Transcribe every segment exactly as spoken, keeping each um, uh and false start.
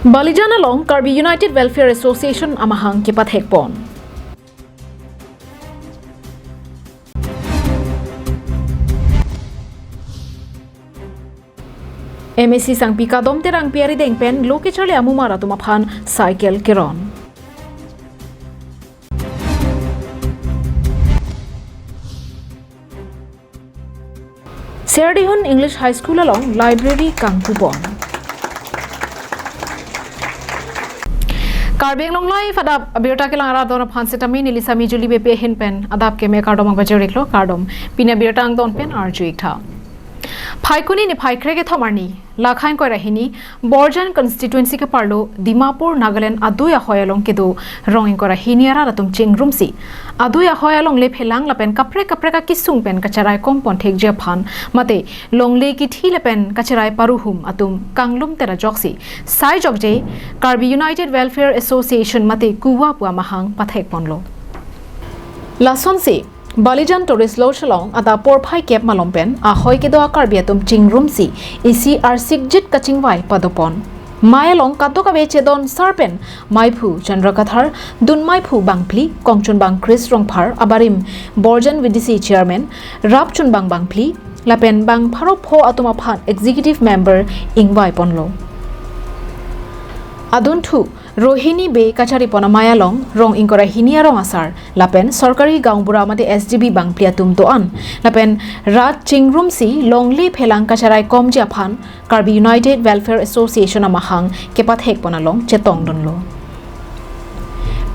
Balijan along Karbi United Welfare Association amahang kepathekpon. M A C Sangpi Kadom Terangpi arideng pen lo kecharli amumar atum aphan cycle keron. Serdihun English High School along library kangkupon. Karbi Anglong Live adap abirta kelang arat don aphan sitame neli Sami Juli B P ahin pen adap keme kardom abajir iklo, kardom. Pini abirta angdon pen arju iktha. Phaikuni niphai krekethom arni, lakha ingkoi ra hini, Borjan constituency keparlo Dimapur, Nagaland adui ahoi along kedo rong ingkoi ra hini arat atum chingrumsi adui ahoi alongle phelang lapen kaprek kaprek akesung pen kacherai kompon thekji aphan mate longle kithi lapen kacherai paruhum atum kanglum tera ajoksi sai jokje Karbi United Welfare Association mate KUWA pu amahang pathekponlo. Lasonsi Balijan Tourist Lodge along adap porphai kep malom pen ahoi kedo a-Karbi atum chingrumsi isi arsikjit kachingvai padopon. Mei along kadokave chedon sar pen meiphu Chandra Kathar, dun meiphu bangphli, kongchunbang Chris Rongphar, abarim Borjan V D C Chairman Rapchunbang bangphli lapen bang pharo pho atum aphan Executive Member ingvaiponlo. Adunthu Rohini Bey kacharipon amei along rong ingkoi ra hini arong asar lapen sorkari gaonbura mate S G B bangphli atum do-an lapen rat chingrumsi longle phelang kacherai komji aphan Karbi United Welfare Association amahang kepathekpon along chetongdunlo.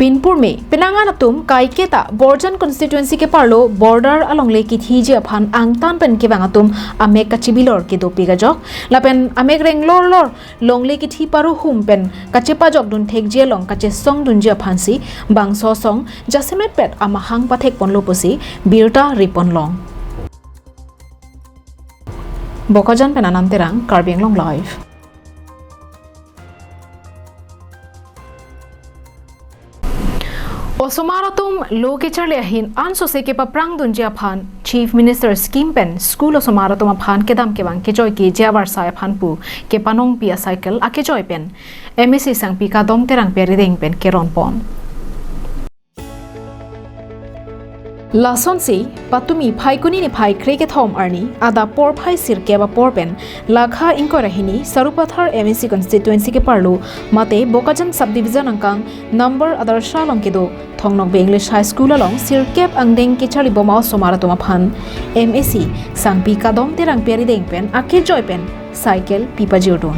Pinpurme penang an atum kaiketa Borjan constituency keparlo border alongle kithiji aphan angtan pen kevang atum amek kachibilor kedopik ajok lapen amek renglorlor longle kithi paruhum pen kachepajokdun thekji along kachesongdunji aphansi bangso asong jasemetpet amahang pathekponlo pusi birta riponlong. Bokajan pen Anand Terang, Karbi Anglong Live. Osomar atum lo kecharli ahin ansose kepaprangdunji aphan Chief Minister scheme pen school osomar atum aphan kedam kevang kejoikeji avarsai aphan pu kepanongpi a-cycle akejoi pen M A C Sangpi Kadom Terangpi arideng pen keronpon. Lasonsi patumi Phaikuni niphai krekethom arni adap porphai sirkep apor pen lakha ingkoi ra hini Sarupathar M A C constituency keparlo mate Bokajan subdivision angkang number Adarsha along kedo Thong Nokbe English High School along sirkep angdeng kecharlibom a-osomar atum aphan M A C Sangpi Kadom Terangpi arideng pen akejoi pen cycle pipajirdun.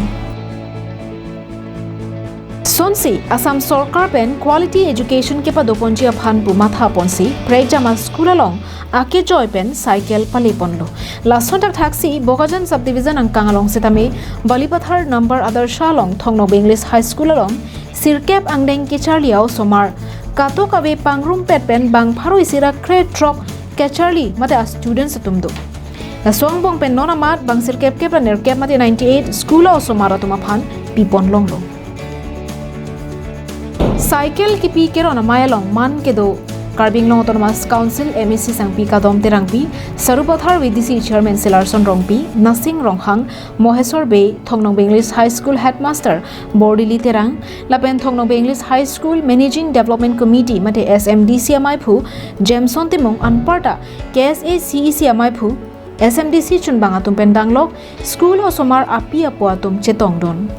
Sonsi Assam Sorkar pen quality education kepadoponji aphan pu mathaponsi prekjam a-school along akejoi pen cycle paleponlo. Lason thakthaksi Bokajan subdivision angkang along sitame Balipathar number Adarsha along Thong Nokbe English High School along sirkep angdeng kecharli a-osomar kadokave pangrumpet pen bang pharo isi ra krethrok kecharli mate a-students atum do. Laso angbong pen non amat bang sirkep kep ra nerkep mate ninety-eight school a-osomar atum aphan piponlonglo. Cycle kipi keron amei along man kedo Karbi Anglong Autonomous Council M A C Sangpi Kadom Terangpi, Sarupathar V D C Chairman Silarson Rongpi, Nasing Ronghang, Mohesor Bey, Thong Nokbe English High School Headmaster Bordili Terang, lapen Thong Nokbe English High School Managing Development Committee mate S M D C ameiphu Jameson Timung anparta K S A C E C ameiphu, S M D C chunbang atum pen danglok school osomar api apo atum chetongdun.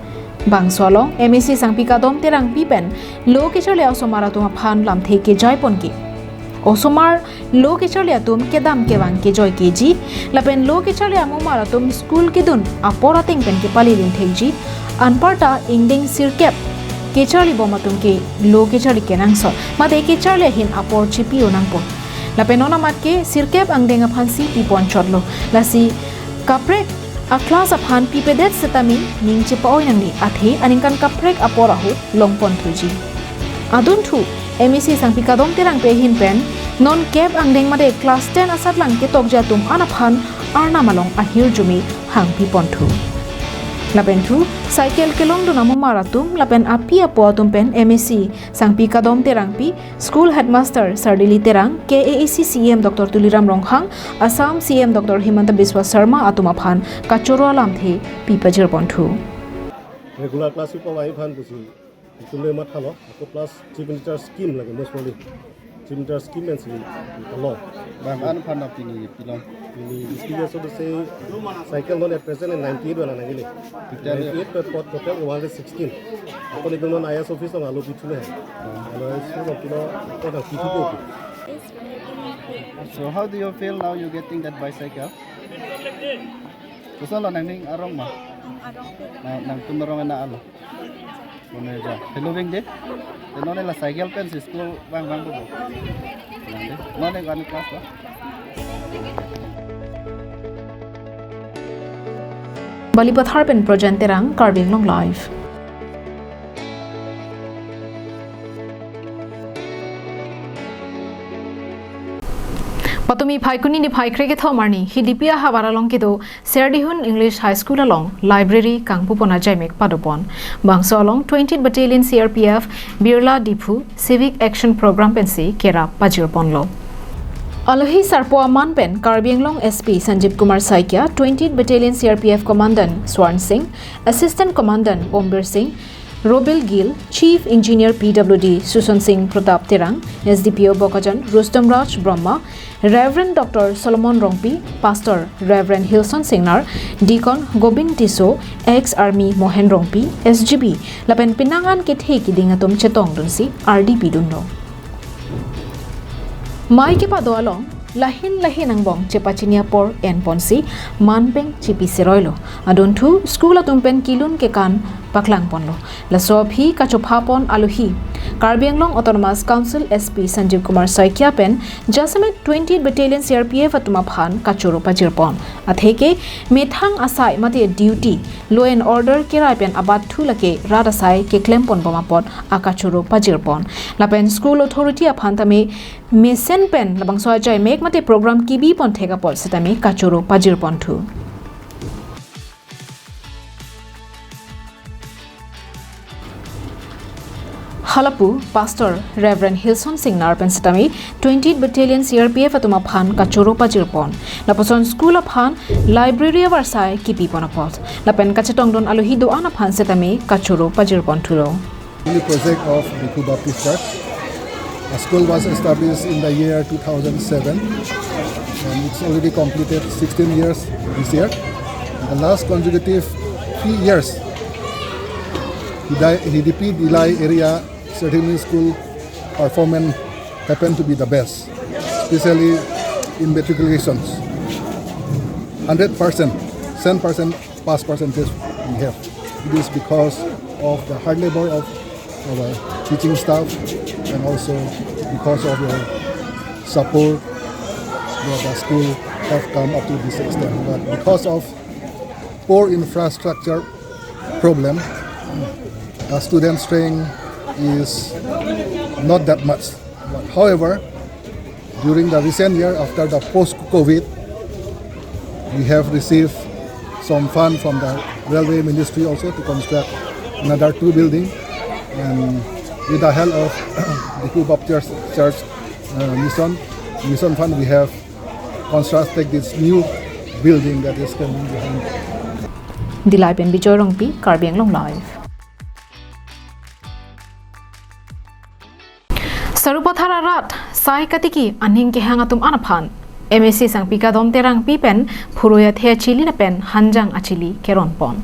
Bangso along M A C Sangpi Kadom Terangpi pen lo kecharli osomar atum aphan lamthe kejaiponke. Osomar lo kecharli atum kedam kevang kejoikeji lapen lo kecharli amumar atum school kedun apor ateng pen kepalidun thekji, anparta ingdeng sirkep kecharlibom atum ke lo kecharli kenangsot mate kecharli ahin apor chipi-o nangpo. Lapen non amat ke sirkep angdeng aphansi piponchotlo. Lasi kaprek a-class aphan pipedet setame ning chepa-oi nangne, athe aningkan kaprek apor ahut longponthuji. Adunthu M A C Sangpi Kadom Terangpi ahin pen non kep angdeng mate class ten asatlang ketokji atum an aphan Arnam along ahirjume hangpiponthu. Lapenthu cycle kelongdun amumar atum lapen api apo atum pen M A C Sangpi Kadom Terangpi, School Headmaster Sardili Terang, K A A C C E M Doctor Tuliram Ronghang, Assam C E M Doctor Himanta Biswa Sarma atum aphan kachoro alamthe pipajirponthu. Regular class ipon ai phan pusi itum le mathalo, ako plus chief minister scheme lake most probably. Chief minister scheme pensi alo. Bang an phan pini pilon. Pini speaker so to say cycle non at present ninety-eight wala nangile. Ninety-eight per pot total one hundred sixteen. Ako ni non I S office along alo pithu le. Alo school kilo ako nang pithu ko. So how do you feel now you getting that bicycle? Kusala nangning arong ma? Arong. Na, nangtum arong na alo. Kone ja. Hello, beng de. Te non la cycle pensi school vang vang bo. Nang de. Non ne one class lo. Balipathar pen Projan Terang, Karbi Anglong Live. Patumi Phaikuni niphai krekethom arni Hidipi ahavar along kedo Serdihun English High School along library kangpupon ajaimek padopon. Bangso along twentieth Battalion C R P F Birla Diphu Civic Action Program pensi kerap pajirponlo. Alohi sarpo aman pen Karbi Anglong S P Sanjeev Kumar Saikia, twentieth Battalion C R P F Commandant Swarn Singh, Assistant Commandant Pombir Singh, Robel Gill, Chief Engineer P W D Susan Singh Pratap Terang, S D P O Bokajan Rustom Raj Brahma, Reverend Doctor Solomon Rongpi, Pastor Reverend Hilson Singnar, Deacon Gobind Tisso, ex-army Mohen Rongpi, S G B, lapen penang an kethe kiding atum chetongdunsi ardi pidunlo. Mai kepado along lahin lahin angbong chepachini apor enponsi manpeng chipi seroilo. Adunthu school atum pen kilun kekan paklangponlo. Laso aphi kachophapon alohi Karbi Anglong Autonomous Council S P Sanjeev Kumar Saikia pen jasemet twentieth Battalion C R P F atum aphan kachoro pajirpon. Atheke methang asai mate duty, law and order kerai pen abatthu lake rat asai keklemponbom apot akachoro pajirpon. Lapen school authority aphan tame mesen pen labangso ajaimek mate program kibipon thek apot setame kachoro pajirponthu. Halapu Pastor Reverend Hilson Singnar pen setame twentieth Battalion C R P F atum aphan kachoro pajirpon. Lapuson school aphan library avarsai kipipon apot. Lapen kachetongdun alohi do-an aphan setame kachoro pajirponthulo. The project of Diphu Baptist Church. A school was established in the year two thousand seven, and it's already completed sixteen years this year. The last consecutive three years, Hidai-, Hidipi Dillai area certificate school performance happened to be the best, especially in matriculations. Hundred percent, cent percent pass percentage we have. It is because of the hard labor of our teaching staff and also because of your support that the school have come up to this extent. But because of poor infrastructure problem, the student strength is not that much. But however, during the recent year, after the post-COVID, we have received some fund from the railway ministry also to construct another two building. And with the help of the Diphu Baptist Church, uh, Mission, Mission Fund, we have constructed this new building that is standing behind. Dillai pen Bijoy Rongpi, Karbi Anglong Live. Sarupathar arat sai katiki aning kehang atum an aphan M A C Sangpi Kadom Terangpi pen phurui athe achili lapen hanjang achili keronpon.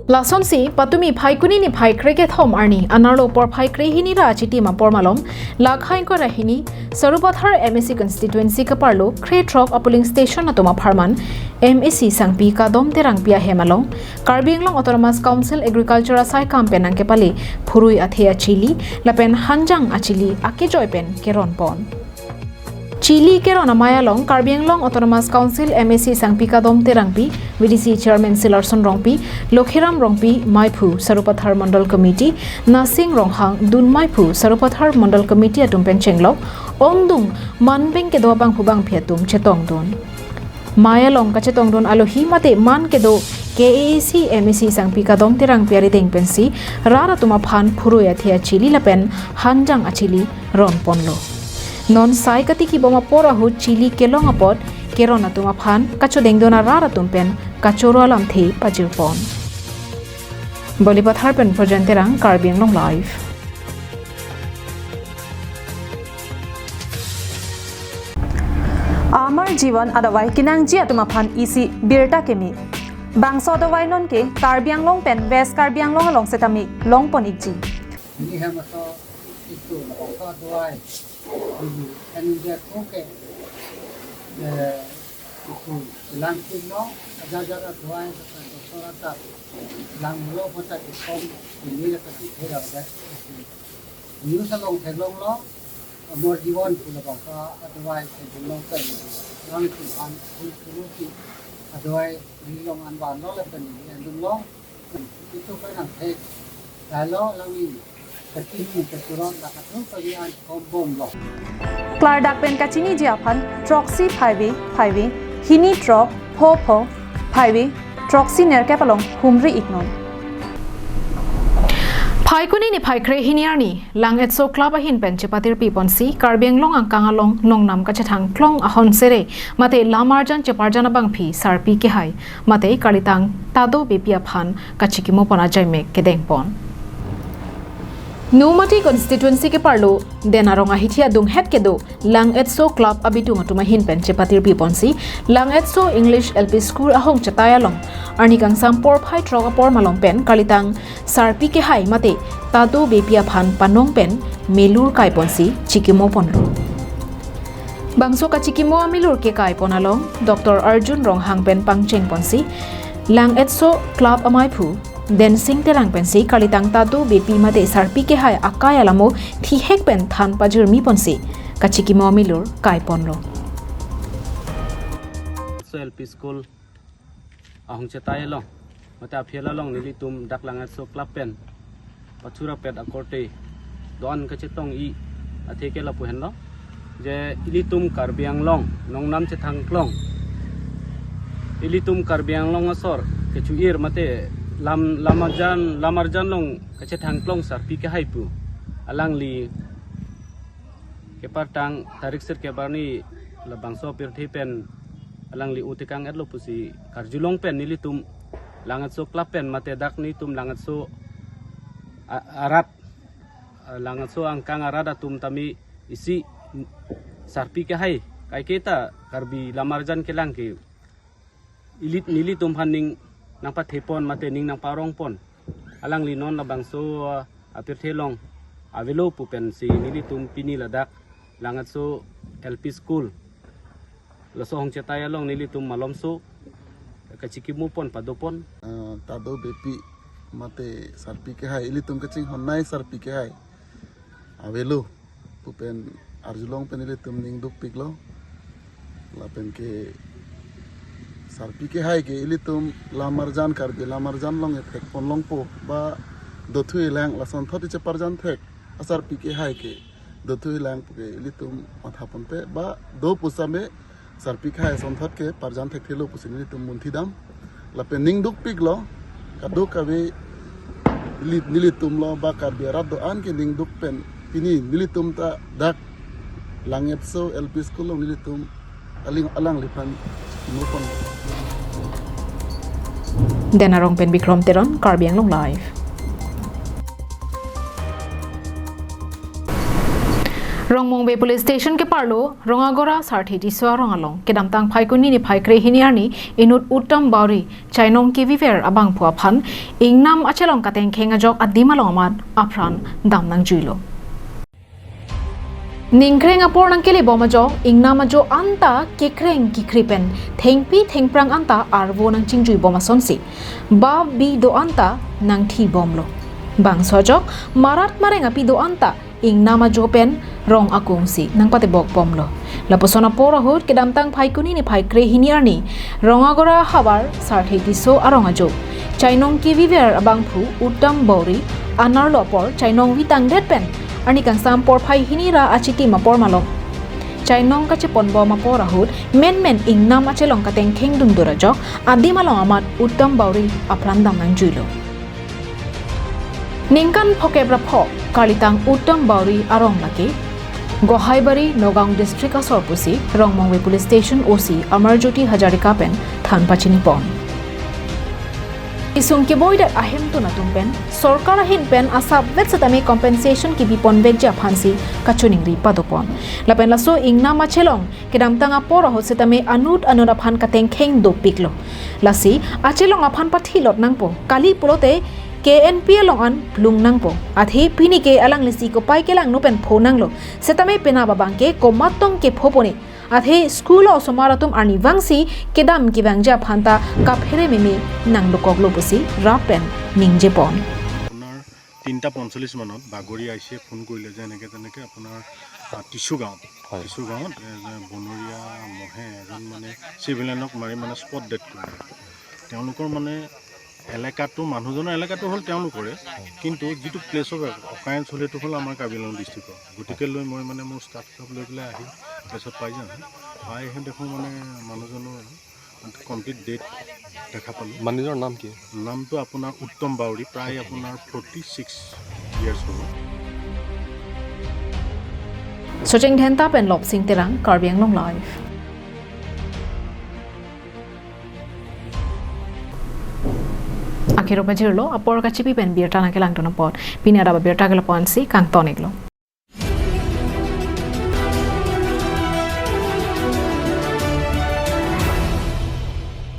Lasonsi patumi Phaikuni niphai krekethom arni anerlo porphai krehini ra achitim apor malom, lakhai ingkoi ra hini Sarupathar M A C constituency kaparlo krethrok a-polling station atum apharman M A C Sangpi Kadom Terangpi ahem along Karbi Anglong Autonomous Council Agriculture asaikam pen nangkepale phurui athe achili lapen hanjang achili akejoi pen keronpon. Chili keron amei along Karbi Anglong Autonomous Council M A C Sangpi Kadom Terangpi, V D C Chairman Silarson Rongpi, Lokhiram Rongpi, Maiphu Sarupathar Mandal Committee, Nasing Ronghang, Dun Maiphu Sarupathar Mandal Committee atum pen chenglok ongdung manbeng kedo abangphu bangphi atum chetongdun. Mei along kachetongdun alohi mate man kedo K A A C M A C Sangpi Kadom Terangpi arideng pensi rat atum aphan phurui athe achili lapen hanjang achili ronponlo. Non sai katiki bom apor ahut chili kelong apot keron atum aphan kachodengdun arat atum pen kachoro alamthe pajirpon. Balipathar pen Projen Terang, Karbi Anglong Live. Amar Jiwan adavai kenangji atum aphan isi birta keme. Bangso adavai nonke Karbi Anglong pen West Karbi Anglong along setame longpon ikji. Ini hem aso itu bangso adavai. Ini kan dia oke. Eh, itu langkung no, aja aja adavai, doktor atat. Langlo, kota ikom, ini la kan kira ada. News along theklonglo, Amar Jiwan pu labangso adavai theklonglo kan. Langkung an, pul pulusi adavai, nilong an vanlo la kan ini andunglo. Itu kan ang thek. Lalo lang ini. Kachini, kachurot, la katu kali an kombomlo. Klardak pen kachiniji aphan, throksi phaivi, phaivi, hini throk, pho pho, phaivi, throksi nerkep along humri iknon. Phaikuni niphai kre hini arni, Lang Etso Club ahin pen chepatirpi ponsi, Karbi Anglong angkang along nongnam kachethang klong ahon sere, mate lamarjan cheparjan abangpi sarpi kehai, mate kalitang Tado Beypi aphan kachikimo pon ajaimek kedeng pon. Nomati constituency keparlo, Den Arong ahithi adunghet kedo, Lang Etso Club abitung atum ahin pen chepatirpi ponsi, Lang Etso English L P School ahong chetai along, arni kangsam porphai throk apor malom pen kalitang sarpi kehai mate Tado Beypi aphan panong pen melur kai ponsi chikimo ponlo. Bangso kachikimo amelur kekai pon along, Doctor Arjun Ronghang pen pangcheng ponsi, Lang Etso Club amaiphu, Densing Terang pensi kalitang Tado Beypi mate sarpi kehai akai alamo thihek pen than pajirmi ponsi kachikimo amelur kai ponlo. So L P School ahong chetai along, mate aphel along nelitum dak Lang Etso Club pen pachura pet akorte do-an kachetong-i athe ke lapu henlo. Je ilitum Karbi Anglong nongnam chethang klong, ilitum Karbi Anglong asor kechuir mate lam, lamarjan, lamarjan along kachethang klong sarpi kehai pu alangli kepartang tarik sirkep arni labangso pirthe pen alangli otekang etlo pusi karjulong pen nelitum Lang Etso Club pen mate dak nelitum Lang Etso a-, arat, eh, Lang Etso angkang arat atum tame isi sarpi kehai, kaike ta Karbi lamarjan kelang ke ili, nelitum aphan ning nangpathe pon mate ning nangparong pon. Alangli non labangso, ah, apirthe along avelo pu pensi nelitum pini ladak Lang Etso L P School laso ahong chetai along nelitum malomso kachikimo pon pado pon. Ah, Tado Beypi mate sarpi kehai, ilitum kachinghon nai sarpi kehai avelo pu pen arjulong pen ilitum ning dukpiklo. Lapen ke sarpi kehai ke ilitum lamarjan, Karbi lamarjan along ethek pon longpo, ba dothu ilang, lasonthot icheparjan thek asarpi kehai ke dothu ilang pu ke ilitum matha ponpe, ba do pusame sarpi kehai asonthot ke parjan thekthelo pusi nelitum munthi dam. Lapen ning dukpiklo, kadokave neli, nelitum lo ba Karbi arat do-an ke ning duk pen pini nelitum ta dak Lang Etso L P School along nelitum aling alangliphan chikimo pon. Den Arong pen Bikrom Teron, Karbi Anglong Live. Rongmongve Police Station keparlo, Rongagora Sarthe Tisso arong along, kedamtang Phaikuni niphai kre hini arni, inut Uttam Bauri, Chainong keviver abangphu aphan, ingnam achelong katengkheng ajok adim along amat apran dam nangjuilo. Ningkreng apor nangkele bom ajok, ingnam ajo anta kekreng kekri pen, thengpi thengphrang anta arvo nangchingjui bom asonsi, bap bi do anta nangthi bomlo. Bangso ajok, marat mareng api do anta, ingnam ajo pen rong akungsi nangpatebok bomlo. Lapuson apor ahut kedamtang Phaikuni niphai kre hini arni Rongagora havar Sarthe Tisso arong ajo Chainong keviver abangphu Uttam Bauri anerlo apor Chainong vitangdet pen arni kangsam porphai hini ra achitim apor malom Chainong kachepon bom apor ahut menmen ingnam achelong katengkheng dungdur ajok adim along amat Uttam Bauri apran dam nangjuilo. Ningkan phokep ra pho, kalitang Uttam Bauri arong lake Gohaibari, Nagaon District asor pusi Rongmongve Police Station O C Amarjyoti Hazarika pen than pachini pon. Isung keboidet ahemtun atum pen sorkar ahin pen asapvet setame compensation kebi ponvekji aphansi kachiningri padopon. Lapen laso ingnam achelong kedamtang apor ahut setame anut anut aphan katengkheng dopiklo. Lasi achelong aphan pathilot nangpo. Kali pulote K N P along an plung nangpo. Athe pini ke alanglisi kopai kelangno pen pho nanglo. Setame penap abang ke komat tong kepho pone. Athe school osomar atum arnivangsi kedam kevangji aphan ta kaphere meme nangdokoklo pusi rap pen ningjepon. আপোনাৰ তিনিটা পঞ্চল্লিছ মানত বাগৰি আই চিয়ে ফোন কৰিলে যে এনেকৈ তেনেকৈ আপোনাৰ আহ, টিচু গাঁৱত হয়। টিচু গাঁৱত এ, যে বনৰীয়া মহে এজন মানে চিভিলিয়ানক মাৰি মানে স্পট ডেথ কৰিলে। তেওঁলোকৰ মানে এলেকাটো, মানুহজনৰ এলেকাটো হ'ল তেওঁলোকৰে, কিন্তু যিটো প্লেচ অফ অকাৰেঞ্চ হ'ল সেইটো হ'ল আমাৰ কাৰ্বি আংলং ডিষ্ট্ৰিক্টৰ। গতিকে লৈ মই মানে মোৰ ষ্টাফ ষ্টাফ লৈ পেলাই আহি প্লেচত পাই যাম। পাই আহি দেখোঁ মানে মানুহজনৰ কমপ্লিট ডেথ দেখা পালোঁ। মানুহজনৰ নাম কি? নামটো আপোনাৰ উত্তম বাউৰী, প্ৰায় আপোনাৰ ফৰ্টি ছিক্স ইয়াৰ্ছ হ'ব। Socheng Dhenta pen Lopsing Terang, Karbi Anglong Live. Akhiro pajirlo, apor kachipi pen birta nangkelangdun apot. Pini adap abirta ke lapu-ansi kangton-iklo.